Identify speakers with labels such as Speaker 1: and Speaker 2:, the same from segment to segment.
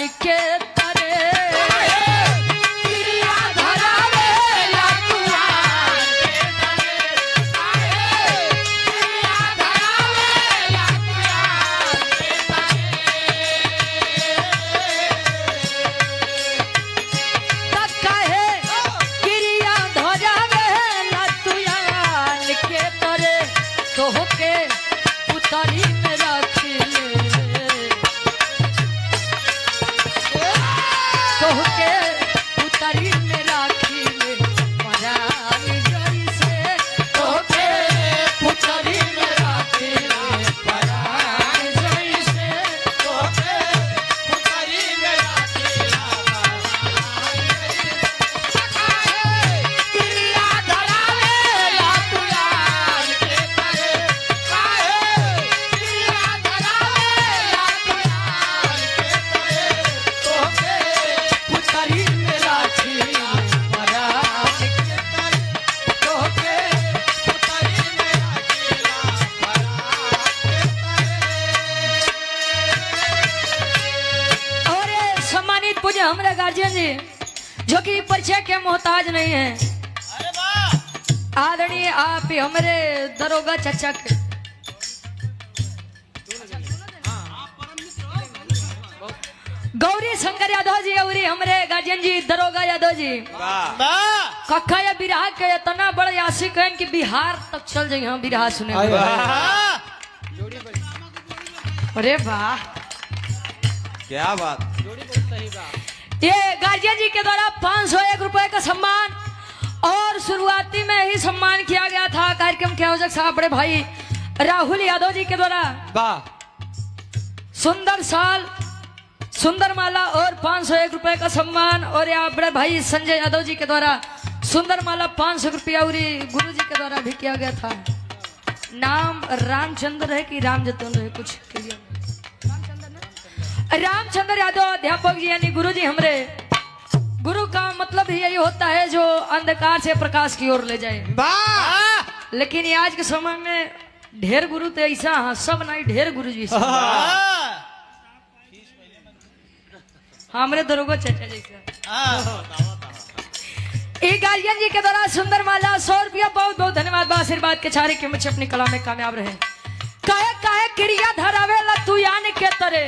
Speaker 1: तुयान के तरे क्रिया धरावेला तुयान के तरे क्रिया धरावेला तुयान के तरे काहे क्रिया धरावेला तुयान के तरे तोहके पुतरी में राखी ले तोहके पुतरी में राखी ले परान जैसे तोहके पुतरी में राखी ले परान जैसे
Speaker 2: तोके पुतरी में राखीला क्रिया धरावेला तुयान के तरे काहे क्रिया धरावेला तुयान के तरे तोके
Speaker 1: पुतरी में राखी ले परान
Speaker 2: के तरे तोके पुतरी में राखीला परान के तरे।
Speaker 1: और ये सम्मानित पूज्य हमारे गार्जियन जी जो कि परिचय के मोहताज नहीं है,
Speaker 2: अरे वाह
Speaker 1: आदरणीय आप ही हमारे दरोगा चचा के गौरी शंकर यादव जी और हमारे गार्जियन जी दरोगा यादव जी
Speaker 2: वाह
Speaker 1: कक्का या बिरहा के इतना बड़े आशिक हैं कि बिहार तक चल जाइए हम बिरहा सुने।
Speaker 2: वाह
Speaker 1: अरे वाह
Speaker 2: क्या बात।
Speaker 1: ये गार्जियन जी के द्वारा 501 रुपए का सम्मान और शुरुआती में ही सम्मान किया गया था कार्यक्रम के आयोजक साहब बड़े भाई राहुल यादव जी के द्वारा
Speaker 2: वाह
Speaker 1: सुंदर साल सुंदर माला और 501 रुपए का सम्मान और यहाँ बड़े भाई संजय यादव जी के द्वारा सुंदर माला 500 रुपया और गुरु जी के द्वारा भी किया गया था। नाम रामचंद्र है कि राम जतन है कुछ क्लियर नहीं। रामचंद्र यादव अध्यापक जी यानी गुरु जी हमरे गुरु का मतलब ही यही होता है जो अंधकार से प्रकाश की ओर ले जाए।
Speaker 2: वाह
Speaker 1: लेकिन ये आज के समय में ढेर गुरु तो ऐसा, हाँ सब नहीं ढेर गुरु जी हमरे दरोगा चाचा जैसा। एक गार्जियन जी के द्वारा सुंदर माला 100 रुपया बहुत बहुत धन्यवाद बा आशीर्वाद के चारे के मुझे अपनी कला में कामयाब रहे। काहे काहे क्रिया धरावेला तू यान के तरे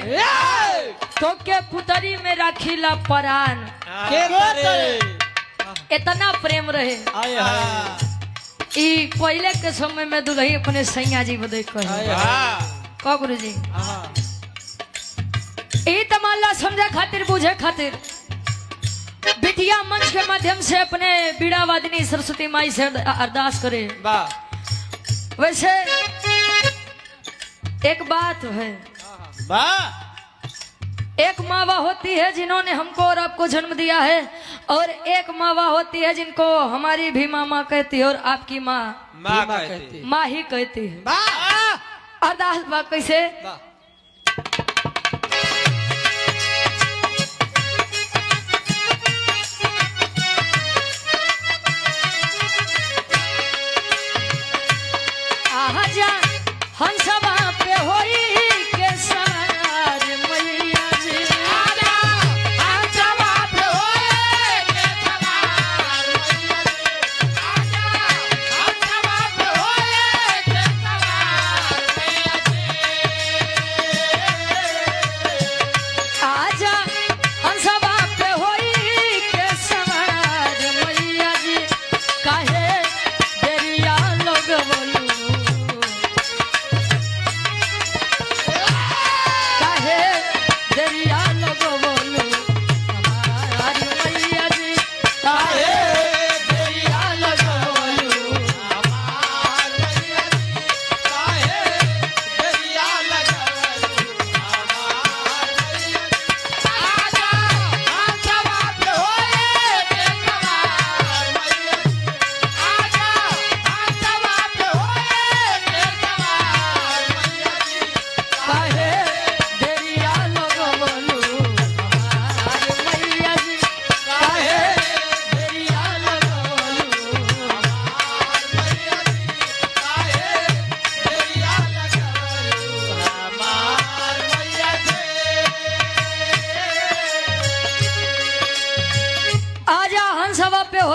Speaker 1: तो के पुतरी में राखीला परान
Speaker 2: के तरे
Speaker 1: इतना प्रेम रहे।
Speaker 2: आए हाय
Speaker 1: ई पहले के समय में दुल्ही अपने सैया जी बदे कहे का गुरु जी ई तमाला समझे खातिर बुझे खातिर बिटिया मंच के माध्यम से अपने बीड़ा वादिनी सरस्वती माई से अरदास करे।
Speaker 2: वाह
Speaker 1: वैसे एक बात है,
Speaker 2: वाह
Speaker 1: एक माँ होती है जिन्होंने हमको और आपको जन्म दिया है और एक माँ होती है जिनको हमारी भी माँ कहती है और आपकी माँ
Speaker 2: माँ कहती
Speaker 1: माँ ही कहती है।
Speaker 2: वाह
Speaker 1: अरदास बा कैसे
Speaker 2: वाह
Speaker 1: आजा हंसवा पे होई के सार मैया जी
Speaker 2: आजा हंसवा पे होए के सवार मैया जी आजा हंसवा पे होए के सवार मैया जी।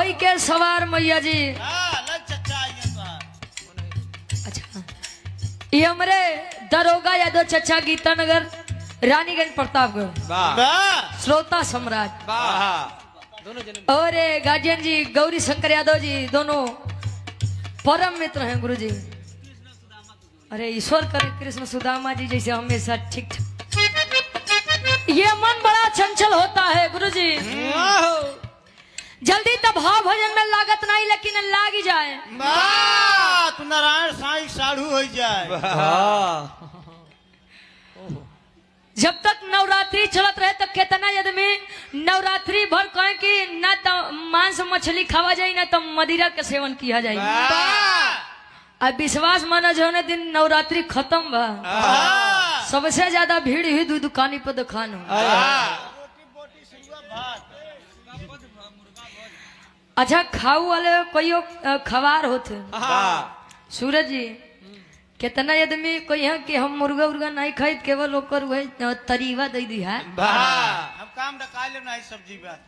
Speaker 1: होई के सवार मैया जी। अच्छा, ये हमारे दरोगा यादव चचा गीतानगर रानीगंज प्रतापगढ़, श्रोता सम्राट और गार्जियन जी गौरी शंकर यादव जी, दोनों परम मित्र हैं गुरु जी। अरे ईश्वर करे कृष्ण सुदामा जी जैसे हमेशा ठीक ठाक। ये मन बड़ा चंचल होता है गुरु जी, जल्दी तो भाव भजन में लागत नहीं लेकिन लाग ही जाए।
Speaker 2: तू नारायण साईं साढ़ू हो जाए।
Speaker 1: जब तक नवरात्रि चलत रहे तब कितना आदमी नवरात्रि भर कहे कि ना तो मांस मछली खावा जाए ना तो मदिरा के सेवन किया जाए। अब विश्वास माना जो ने दिन नवरात्रि खत्म बा, सबसे ज्यादा भीड़ ही दू दुकानी पर दुकान हो। अच्छा, खाऊ वाले कोई खवार होते। सूरज जी, कितना आदमी कोई है कि हम मुर्गा उर्गा नहीं खाई, केवल ओकर वही तरीवा दे दी है।
Speaker 2: हम काम डका ले नहीं सब्जी बात।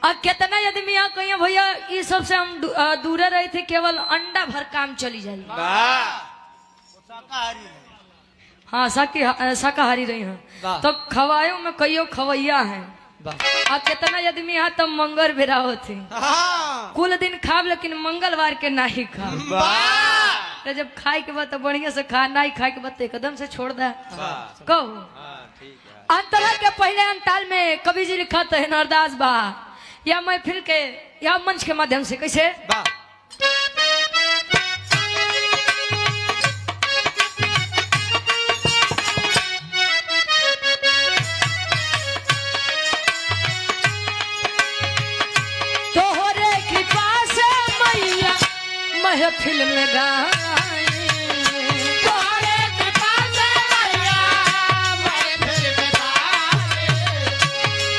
Speaker 1: अब कितना आदमी यहाँ कहीं भैया ये सब से हम दूरे रहे थे, केवल अंडा भर काम चली जाए। हाँ, शाकाहारी रही हैं तो खवायो में कईयो खवैया हैं। अब कितना आदमी यहाँ तब मंगल बेरा होते, कुल दिन खाब लेकिन मंगलवार के नहीं खा। तो जब खाए के बाद तो बढ़िया से खा, नहीं खाए के बाद तो एकदम से छोड़ दे। कहो अंतरा के पहले अंताल में कवि जी लिखा तो है नरदास बा या महफिल के या मंच के माध्यम से कैसे। तोहरे कृपा से मैया महफिल में गाए,
Speaker 2: तोहरे कृपा से मैया महफिल में गाए,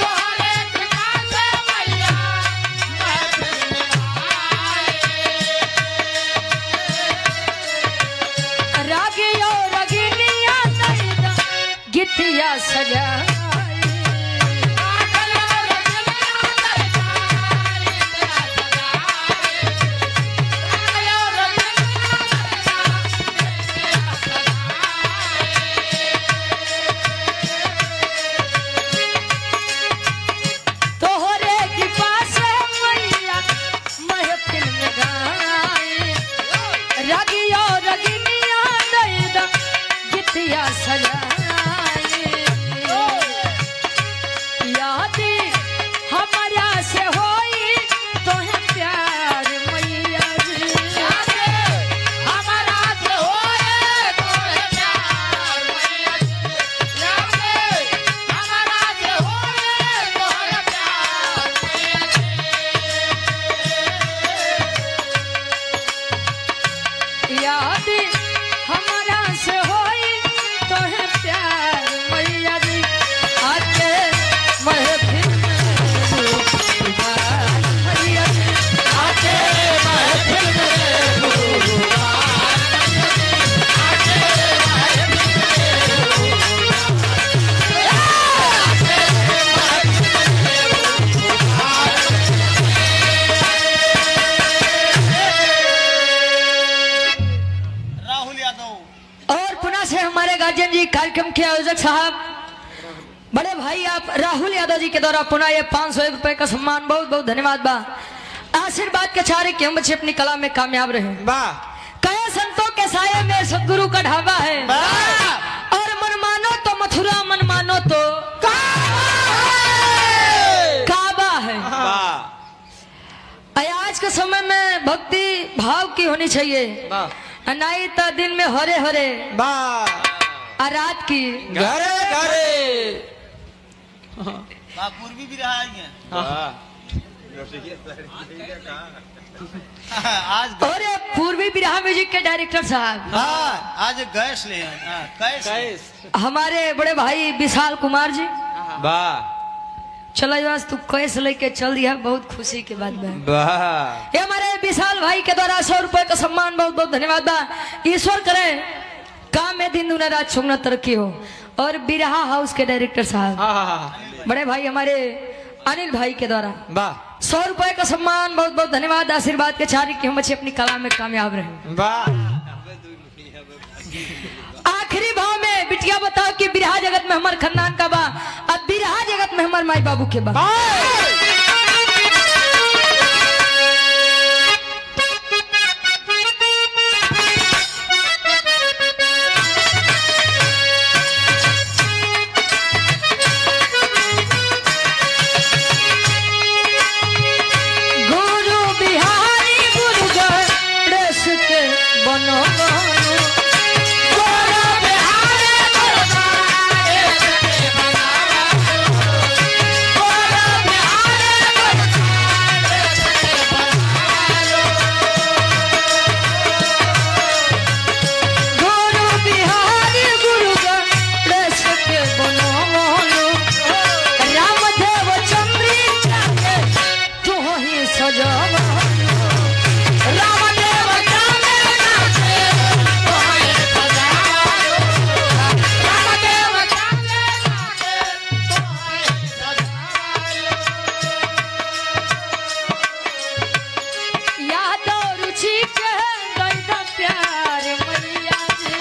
Speaker 2: तोहरे कृपा से मैया महफिल में गाए।
Speaker 1: रागियो रगिनिया गीतिया सजा तोहरे कृपा से मैया महफिल में गाए, रगियो रगिनिया दैदा गीतिया सजाए। यादी हमारा से होई तोहे प्यार मैया जी,
Speaker 2: हमारा से होए तोहे प्यार मैया जी, हमारा से होए तोहे प्यार मैया जी।
Speaker 1: यादी हमारा से होई तोहे प्यार मैया जी, आके महफिल में मैया जी,
Speaker 2: आके महफिल में राहुल यादव।
Speaker 1: और पुनः से हमारे गार्जियन जी कार्यक्रम के आयोजक साहब बड़े भाई आप राहुल यादव जी के द्वारा पुनः ये 501 रुपए का सम्मान, बहुत बहुत धन्यवाद बा। आशीर्वाद के चारे कि हम बच्चे अपनी कला में कामयाब रहे। कहे संतों के साये में सदगुरु का ढाबा है, और मन मानो तो मथुरा, मन मानो तो काबा है। आज के समय में भक्ति भाव की होनी चाहिए, नहीं तो दिन में हरे हरे और रात की
Speaker 2: घरे घरे। पूर्वी भी रहा है आज।
Speaker 1: और पूर्वी बिरहा म्यूजिक के डायरेक्टर साहब
Speaker 2: आज गैस ले गैस
Speaker 1: हमारे बड़े भाई विशाल कुमार जी। चलो आज तू कैस लेके चल दिया, बहुत खुशी के बात बा। ये हमारे विशाल भाई के द्वारा 100 रुपए का सम्मान, बहुत बहुत धन्यवाद बा। ईश्वर करे काम में दिन दुना रात चौगुना तरक्की हो। और बिरहा हाउस के डायरेक्टर साहब बड़े भाई हमारे अनिल भाई के द्वारा
Speaker 2: वाह
Speaker 1: 100 रुपए का सम्मान, बहुत बहुत धन्यवाद। आशीर्वाद के चारी कि हम बच्चे अपनी कला में कामयाब रहे।
Speaker 2: वाह।
Speaker 1: आखिरी भाव में बिटिया बताओ कि बिरहा जगत में हमार खानदान का बा, अब बिरहा जगत में हमार माई बाबू के बा। गुरु बिहारी गुरु गणेश के बनो गुरु बिहारी गुरु गणेश के बनो रामदेव चंद्रिका के तू ही सजवा रामदेव चंद्रिका के तू ही यादव रुचि के दैदा प्यार मैया जी,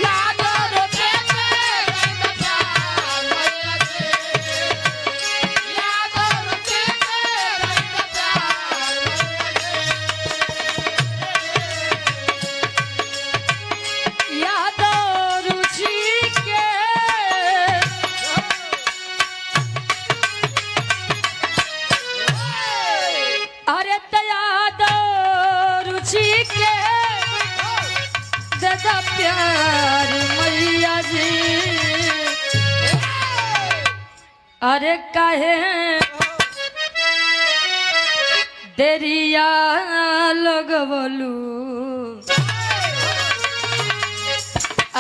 Speaker 1: यादव रुचि के दैदा प्यार मैया जी, यादव रुचि के दैदा प्यार मैया जी, यादव रुचि के अरे दया दो रुचि के दादा प्यार मैया जी। अरे काहे देरिया लगवलू,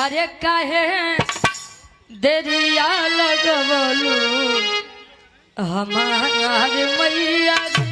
Speaker 1: अरे काहे देरिया लगवलू हमार मैया जी।